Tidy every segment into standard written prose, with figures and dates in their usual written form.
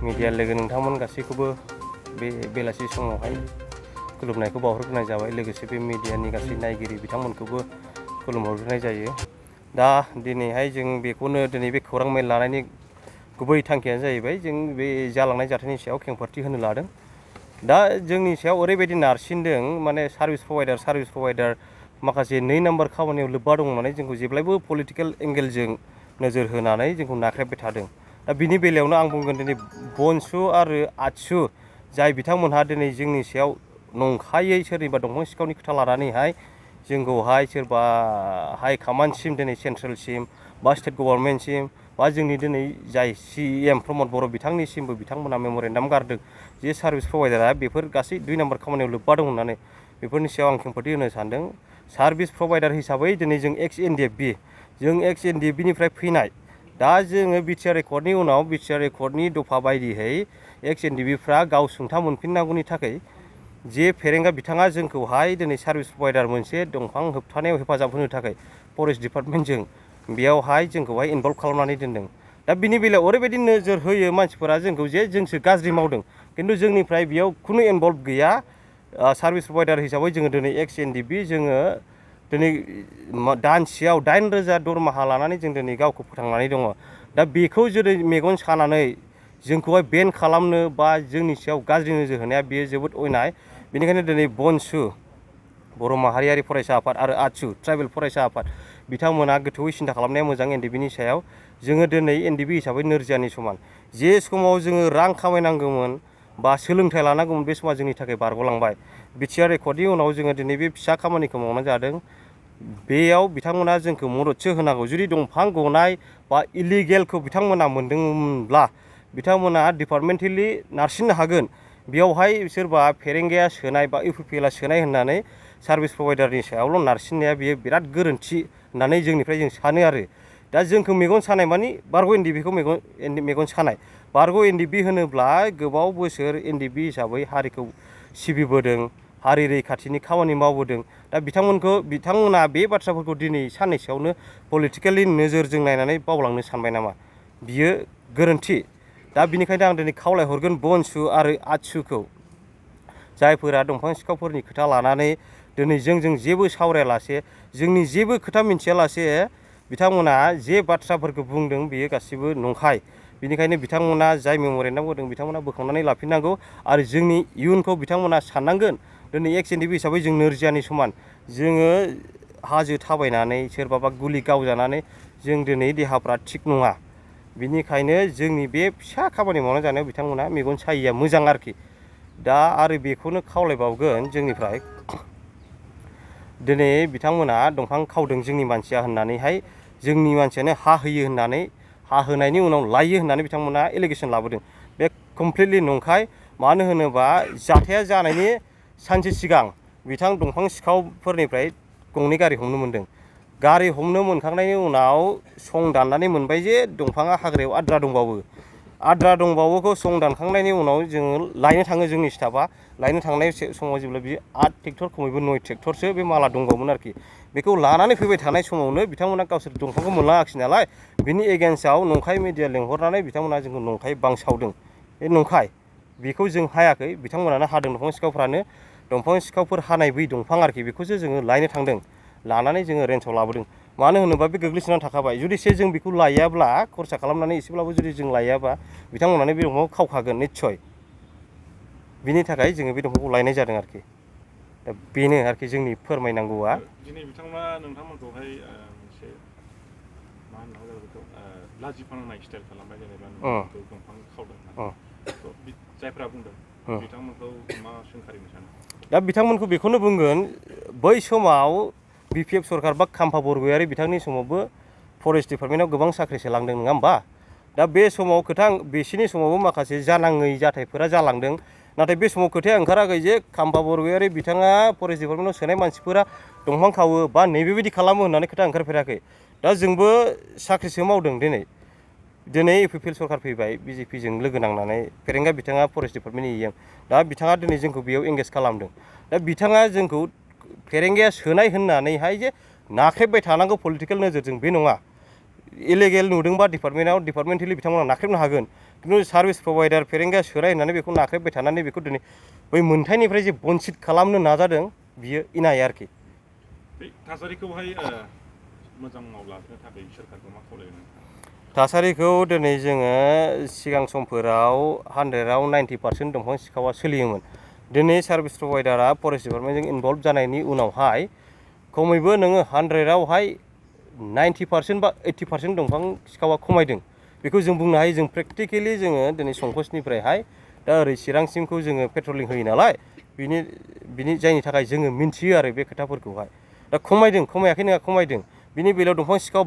Media लोगो नोंथांमोन गासैखौबो बे बेलासि समावहाय खुलुमनायखौ बावहरग्रोनाय जाबाय। लोगोसे बे मीडियानि गासै नायगिरि बिथांमोनखौबो खुलुमहरग्रोनाय जायो। दा दिनैहाय जों बेखौनो दिनै बे खौरां मेल लानायनि गुबै थांखियानो जाहैबाय जों बे जालांनाय जाथायनि सायाव खेंफोरथि होनो लादों। दा जोंनि सायाव ओरैबायदि नारसिनदों माने सार्भिस प्रभाइडार माखासे 2 नाम्बार खामानियाव लोब्बा दं होननानै जोंखौ जेब्लायबो पलिटिकेल एंगेलजों नोजोर होनानै जोंखौ नाख्रेबबाय थादों। दा बिनि बेलायावनो आं बुंगोन दिनै बनसु आरो आतसु जाय बिथांमोनहा दिनै जोंनि सायाव नंखायै सोरनिबा दंफां सिखावनि खोथा लानानैहाय जोंखौहाय सोरबा हाइ कमान्डसिम दिनै सेन्ट्रेलसिम बा स्टेट गभर्नमेन्टसिम बा जोंनि दिनै जाय CM प्रमद बर' बिथांनिसिमबो बिथांमोना मेम'रेन्डाम गारदों जे सार्भिस प्रभाइडारा बेफोर गासै 2 नाम्बार खामानियाव लोब्बा दं होननानै। बेफोरनि सायाव आं खेंफोरथि होनो सानदों। सार्भिस प्रभाइडार हिसाबै दिनै जों एक्स NDFB निफ्राय फैनाय। दा जोङो बिटिआर एकर्डनि उनाव बिटिआर एकर्डनि दफा बायदियै एक्स NDFBफ्रा गाव सुंथा मोनफिननांगौनि थाखाय जे फेरेंगा बिथाङा जोंखौहाय दिनै सार्भिस प्रभाइडार मोनसे दंफां होबथानायाव हेफाजाब होनो थाखाय फरेस्ट डिपार्टमेन्टजों बेयावहाय जोंखौहाय इनभल्भ खालामनानै दोनदों। दा बिनि बेलायाव ओरैबायदि नोजोर होयो मानसिफोरा जोंखौ जे जोंसो गाज्रि मावदों, खिन्थु जोंनिफ्राय बेयाव खुनु इनभल्भ गैया। सार्भिस प्रभाइडार हिसाबै जोङो दिनै एक्स NDFB जोङो दिनै दानसेयाव 8,000 दरमाहा लानानै जों दिनै गावखौ फोथांनानै दङ। दा बेखौ जुदि मेगन सानानै जोंखौहाय बेन खालामनो बा जोंनि सायाव गाज्रि नोजोर होनाया बेयो जोबोद अयनाय। बेनिखायनो दिनै बनसु बर' माहारियारि फरायसा आफाद आरो आतसु ट्राइबेल फरायसा आफाद बिथांमोना गोथौयै सिन्था खालामनाया मोजां NDFBनि सायाव। जोङो दिनै NDFB हिसाबै नोरजियानि समान। जे समाव जोङो रां खामायनांगौमोन बा सोलोंथाइ लानांगौमोन बे समा जोंनि थाखाय बारग'लांबाय। बिटिआर एकर्डनि उनाव जोङो दिनै बे फिसा खामानिखौ मावनाय जादों। बेयाव बिथांमोना जोंखौ मददसो होनांगौ। जुदि दंफां गनाय बा इलिगेलखौ बिथांमोना मोनदोंमोनब्ला बिथांमोना डिपार्टमेन्टेलि नारसिननो हागोन। बेयावहाय सोरबा फेरेंगाया सोनाय बा UPPLआ सोनाय होननानै सार्भिस प्रभाइडारनि सायावल' नारसिननाया बेयो बिराद गोरोन्थि होननानै जोंनिफ्राय जों सानो आरो। दा जोंखौ मेगन सानाय मानि बारग' NDFBखौ मेगन सानाय। बारग' NDFB होनोब्ला गोबाव बोसोर NDFB हिसाबै हारिखौ सिबिबोदों, हारि रैखाथिनि खामानि मावबोदों। दा बिथांमोना बे बाथ्राफोरखौ दिनै साननैसोआवनो पलिटिकेलि नोजोरजों नायनानै बावलांनो सानबाय नामा? बियो गोरोन्थि। दा बिनिखायनो आं दिनै खावलायहरगोन बनसु आरो आतसुखौ, जायफोरा दंफां सिखावफोरनि खोथा लानानै दिनै जोंजों जेबो सावरायालासे जोंनि जेबो खोथा मिन्थियालासे बिथांमोना जे बाथ्राफोरखौ बुंदों बेयो गासिबो नंखाय। बिनिखायनो बिथांमोना जाय मेम'रेन्डाम होदों बिथांमोना बोखांनानै लाफिननांगौ आरो जोंनि इयुनखौ बिथांमोना साननांगोन। दिनै एक्स NDFB हिसाबै जों नोरजियानि समान। जोङो हाजो थाबायनानै सोरबाबा गुलि गावजानानै जों दिनै देहाफ्रा थिग नङा। बिनिखायनो जोंनि बे फिसा खामानि मावना जानायाव बिथांमोना मेगन सायिया मोजां आरोखि। दा आरो बेखौनो खावलायबावगोन जोंनिफ्राय, दिनै बिथांमोना दंफां खावदों जोंनि मानसिया होननानैहाय जोंनि मानसियानो हा होयो होननानै हा होनायनि उनाव लायो होननानै बिथांमोना एलिगेसन लाबोदों। बे कमप्लिटलि नंखाय। मानो होनोबा जाथाया जानायनि सानसे सिगां दंफां सिखावफोरनिफ्राय 2 गारि हमनो मोनदों। गारि हमनो मोनखांनायनि उनाव सं दाननानै मोनबाय जे दंफाङा हाग्रायाव आद्रा दंबावोखौ सं दानखांनायनि उनाव जोङो लायनो थाङो जोंनि स्टाफआ। लायनो थांनाय समाव जेब्ला बियो 8 ट्रेक्टर खमैबो 9 ट्रेक्टरसो बे माला दंबावोमोन आरोखि। बेखौ लानानै फैबाय थानाय समावनो बिथांमोना गावसोर दंफांखौ मोनलाङाखिसै नालाय बिनि एगेन्स्टआव नंखाय मिडिया लिंहरनानै बिथांमोना जोंखौ नंखाय बांसावदों। बे नंखाय। बेखौ जों हायाखै, बिथांमोनानो हादों। दंफां सिखावफ्रानो दंफां सिखावफोर हानाय बै दंफां आरोखि बेखौसो जोङो लायनो थांदों। लानानै जोङो रेन्जआव लाबोदों। मानो होनोबा बे गोग्लैसोनानै थाखाबाय। जुदिसे जों बेखौ लायाब्ला खरसा खालामनानै एसेब्लाबो जुदि जों लायाबा बिथांमोनानो बे दंफांखौ खावखागोन निस्सय। बिनि थाखाय जोङो बे दंफांखौ लायनाय जादों आरोखि। दा बेनो आरोखि जोंनि फोरमायनांगौआ। दिनै बिथांमोना नोंथांमोनखौहाय मोनसे मा होनना बुङो बेखौ लाजि फोनांनाय स्टाइल खालामबाय, जेनेबा नोंथांमोनखौ दंफां खावदों होननानै। जायफ्रा बुंदों बिथांमोनखौ मा सोंखारिनो सानो? दा बिथांमोनखौ बेखौनो बुंगोन, बै समाव BPF सरकार बा खाम्फा बरग'यारि बिथांनि समावबो फरेस्ट डिपार्टमेन्टआव गोबां साख्रि सोलांदों नङा होमबा? दा बे समाव बिसिनि समावबो माखासे जानाङै जाथायफोरा जालांदों। नाथाय बे समाव खोथाया ओंखाराखै जे खाम्फा बरग'यारि बिथाङा फरेस्ट डिपार्टमेन्टआव सोनाय मानसिफोरा दंफां खावो बा नैबेबायदि खालामो होननानै खोथा ओंखारफेराखै। दा जोंबो साख्रिसो मावदों। दिनै UPPL सरकार फैबाय BJPजों लोगो नांनानै, फेरेंगा बिथाङा फरेस्ट डिपार्टमेन्टनि EM। दा बिथाङा दिनै जोंखौ बेयाव एंगेज खालामदों। दा बिथाङा जोंखौ फेरेंगाया सोनाय होननानैहाय जे नाख्रेबबाय थानांगौ पलिटिकेल नोजोरजों बे नङा। इलिगेल नुदोंबा डिपार्टमेन्टआव डिपार्टमेन्टेलि बिथांमोना नाख्रेबनो हागोन, खिन्थु सार्भिस प्रभाइडार फेरेंगा सोराय होननानै बेखौ नाख्रेबबाय थानानै बेखौ दिनै बै मोनथायनिफ्राय जे बन्सित खालामनो नाजादों बियो इनाय आरोखि। बे थासारिखौहाय मोजाङाव लाबोनो थाखाय सोरखारखौ मा खावलायगोन नोंथाङा? थासारिखौ दिनै जोङो सिगां समफोराव 100आव 90% दंफां सिखावा सोलियोमोन। दिनै सार्भिस प्रभाइडारा फरेस्ट डिपार्टमेन्टजों इनभल्भ जानायनि उनावहाय खमैबो नोङो 100आवहाय 90% बा 80% दंफां सिखावा खमायदों। बेखौ जों बुंनो हायो। जों प्रेक्टिकेलि जोङो दिनै संकसनिफ्रायहाय दा ओरै चिरांसिमखौ जोङो पेट्रलिं होयो नालाय बिनि जायनि थाखाय जोङो मिन्थियो आरो बे खोथाफोरखौहाय। दा खमायदों, खमायाखै नङा, खमायदों। बिनि बेलायाव दंफां सिखाव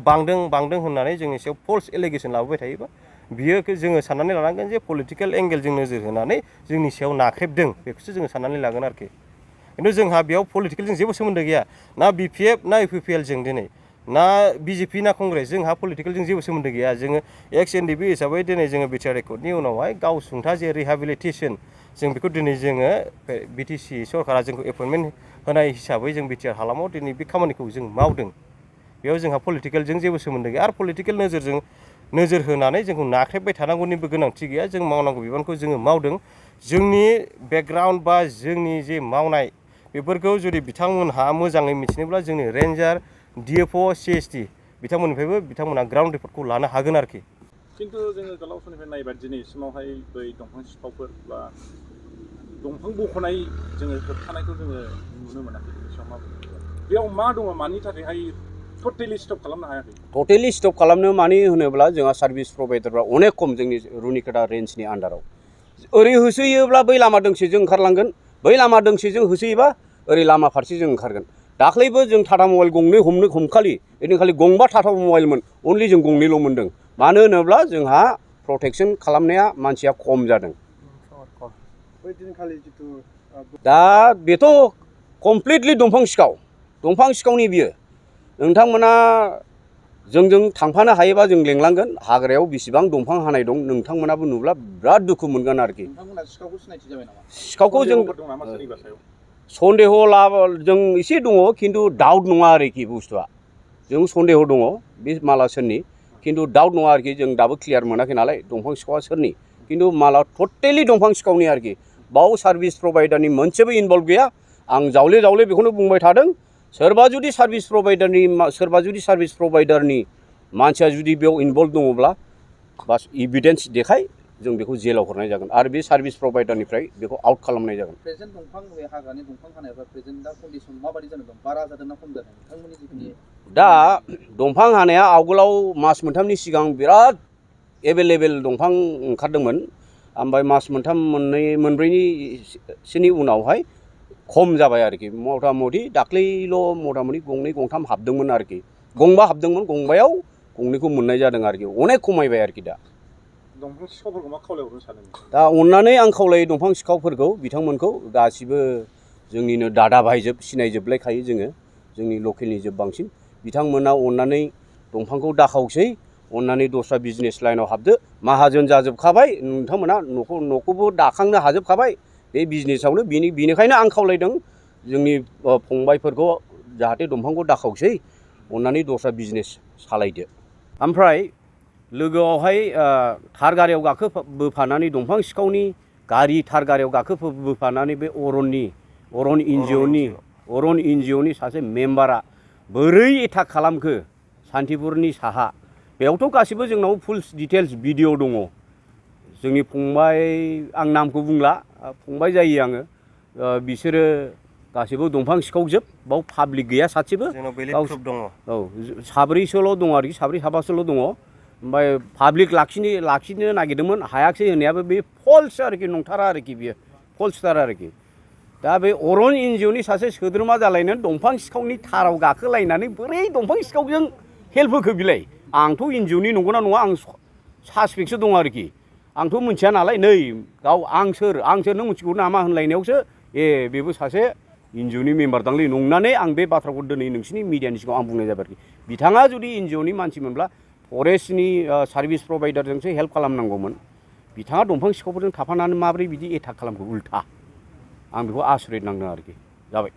बांदों होननानै जोंनि सायाव फल्स एलिगेसन लाबोबाय थायोबा बियो जोङो साननानै लानांगोन जे पलिटिकेल एंगेलजों नोजोर होनानै जोंनि सायाव नाख्रेबदों बेखौसो जोङो साननानै लागोन आरोखि। खिन्थु जोंहा बेयाव पलिटिकेलजों जेबो सोमोन्दो गैया। ना BPF ना UPPL जों दिनै ना BJP ना कंग्रेस जोंहा पलिटिकेलजों जेबो सोमोन्दो गैया। जोङो एक्स NDP हिसाबै दिनै जोङो बिटिआर एकर्डनि उनावहाय गावसुंथा जे रिहेबिलिटेसन जों बेखौ दिनै जोङो BTC सरकारा जोंखौ एपइन्टमेन्ट होनाय हिसाबै जों बिटिआर हालामाव दिनै बे खामानिखौ जों मावदों। बेयाव जोंहा पलिटिकेलजों जेबो सोमोन्दो गैया आरो पलिटिकेल नोजोर होनानै जोंखौ नाख्रेबबाय थानांगौनिबो गोनांथि गैया। जों मावनांगौ बिबानखौ जोङो मावदों। जोंनि बेकग्राउन्ड बा जोंनि जे मावनाय बेफोरखौ जुदि बिथांमोनहा मोजाङै मिथिनोब्ला जोंनि रेन्जार DFO CST बिथांमोननिफ्रायबो बिथांमोनहा ग्राउन्ड रिपर्टखौ लानो हागोन आरोखि। खिन्थु जोङो गोलाव समनिफ्राय नायोबा दिनैसिमावहाय बै दंफां सिखावफोर बा दंफां बख'नाय जोङो होबथानायखौ जोङो नुनो मोनाखै। बेयाव मा दङ? मानि थाखायहाय टटेलि स्टप खालामनो हायाखै? टटेलि स्टप खालामनो मानि होनोब्ला जोंहा सार्भिस प्रभाइडारफ्रा अनेक खम जोंनि रुनिकाटा रेन्जनि आन्डाराव। ओरै होसोयोब्ला बै लामा दोंसेजों ओंखारलांगोन, बै लामा दोंसेजों होसोयोबा ओरै लामा फारसेजों ओंखारगोन। दाख्लैबो जों टाटा मबाइल गंनै हमखालि ओइदिनखालि गंबा टाटा मबाइलमोन, अनलि जों गंनैल' मोनदों। मानो होनोब्ला जोंहा प्रटेकसन खालामनाया मानसिया खम जादों। दा बेथ' कमप्लिटलि दंफां सिखावनि बियो। नोंथांमोना जोंजों थांफानो हायोबा जों लेंलांगोन। हाग्रायाव बेसेबां दंफां हानाय दं नोंथांमोनाबो नुब्ला बिराद दुखु मोनगोन आरोखि। नोंथांमोना सिखावखौ सिनायथि जाबाय नामा? सिखावखौ जों सन्देह जों एसे दङ, खिन्थु डाउट नङा आरोखि बुस्थुआ। जों सन्देह दङ बे माला सोरनि, खिन्थु डाउट नङा आरोखि। जों दाबो क्लियार मोनाखै नालाय दंफां सिखावा सोरनि, खिन्थु माला टटेलि दंफां सिखावनि आरोखि। बाव सार्भिस प्रभाइडारनि मोनसेबो इनभल्भ गैया। आं जावले बेखौनो बुंबाय थादों। सोरबा जुदि सार्भिस प्रभाइडारनि मानसिया जुदि बेयाव इनभल्भ दङब्ला बास इभिडेन्स देखाय, जों बेखौ जेलाव हरनाय जागोन आरो बे सार्भिस प्रभाइडारनिफ्राय बेखौ आउट खालामनाय जागोन। प्रेजेन्ट दंफां हाग्रानि दंफां हानायफ्रा प्रेजेन्ट दा कन्डिसन माबायदि जाना दं? बारा जादों ना खम जादों नोंथांमोननि जिखिनि? दा दंफां हानाया आवगोलाव मास मोनथामनि सिगां बिराद एभेलेबेल दंफां ओंखारदोंमोन। ओमफ्राय मास मोनथाम मोनब्रैनिसोनि उनावहाय खम जाबाय आरोखि। मथा मथि दाख्लैल' मथा मथि गंनै गंथाम हाबदोंमोन आरोखि। गंबा हाबदोंमोन, गंबायाव गंनैखौ मोननाय जादों आरोखि। अनेक खमायबाय आरोखि दा। दंफां सिखावफोरखौ मा खावलायहरनो सानो? दा अननानै आं खावलायो दंफां सिखावफोरखौ, बिथांमोनखौ गासिबो जोंनिनो दादा भाइजोब, सिनायजोबलायखायो जोङो, जोंनि लकेलनि जोब बांसिन। बिथांमोना अननानै दंफांखौ दाखावसै, अननानै दस्रा बिजनेस लाइनाव हाबदो। माहाजोन जाजोबखाबाय नोंथांमोना, न'खौबो दाखांनो हाजोबखाबाय बे बिजनेसावनो। बेनिखायनो आं खावलायदों जोंनि फंबायफोरखौ जाहाथे दंफांखौ दाखावसै, अननानै दस्रा बिजनेस सालायदो। ओमफ्राय लोगोआवहाय थार गारियाव बोफानानै दंफां सिखावनि गारि थार गारियाव बोफानानै बे अरन NGOनि सासे मेम्बारा बोरै एटाक खालामखो सान्तिपुरनि साहा, बेयावथ' गासिबो जोंनाव फुल डिटेल्स भिडिअ दङ। जोंनि फंबाय, आं नामखौ बुंला, फंबाय जायो आङो, बिसोरो गासिबो दंफां सिखावजोब। बाव पाब्लिक गैया सासेबो। औ साब्रैसोल' दङ आरोखि, साबासोल' दङ। ओमफ्राय पाब्लिक लाखिनो नागिरदोंमोन, हायाखिसै होननायाबो बे फल्स आरोखि, नंथारा आरोखि, बियो फल्सथार आरोखि। दा बे अरन NGOनि सासे सोद्रोमा जालायनानै दंफां सिखावनि थाराव गाखोलायनानै बोरै दंफां सिखावजों हेल्प होखो बिलाय? आंथ' NGOनि नंगौना नङा आं सासपेक्टसो दं आरोखि। आंथ' मिथिया नालाय, नै आं सोर नों मिथिगौ नामा होनलायनायावसो बेबो सासे NGOनि मेम्बार दांलै नंनानै आं बे बाथ्राखौ दिनै नोंसिनि मिडियानि सिगाङाव आं बुंनाय जाबाय आरोखि। बिथाङा जुदि NGOनि मानसिमोनब्ला फरेस्टनि सार्भिस प्रभाइडारजोंसो हेल्प खालामनांगौमोन। बिथाङा दंफां सिखावफोरजों थाफानानै माबोरै बिदि एटाक खालामखो उल्था? आं बेखौ आसरित नांदों आरोखि। जाबाय।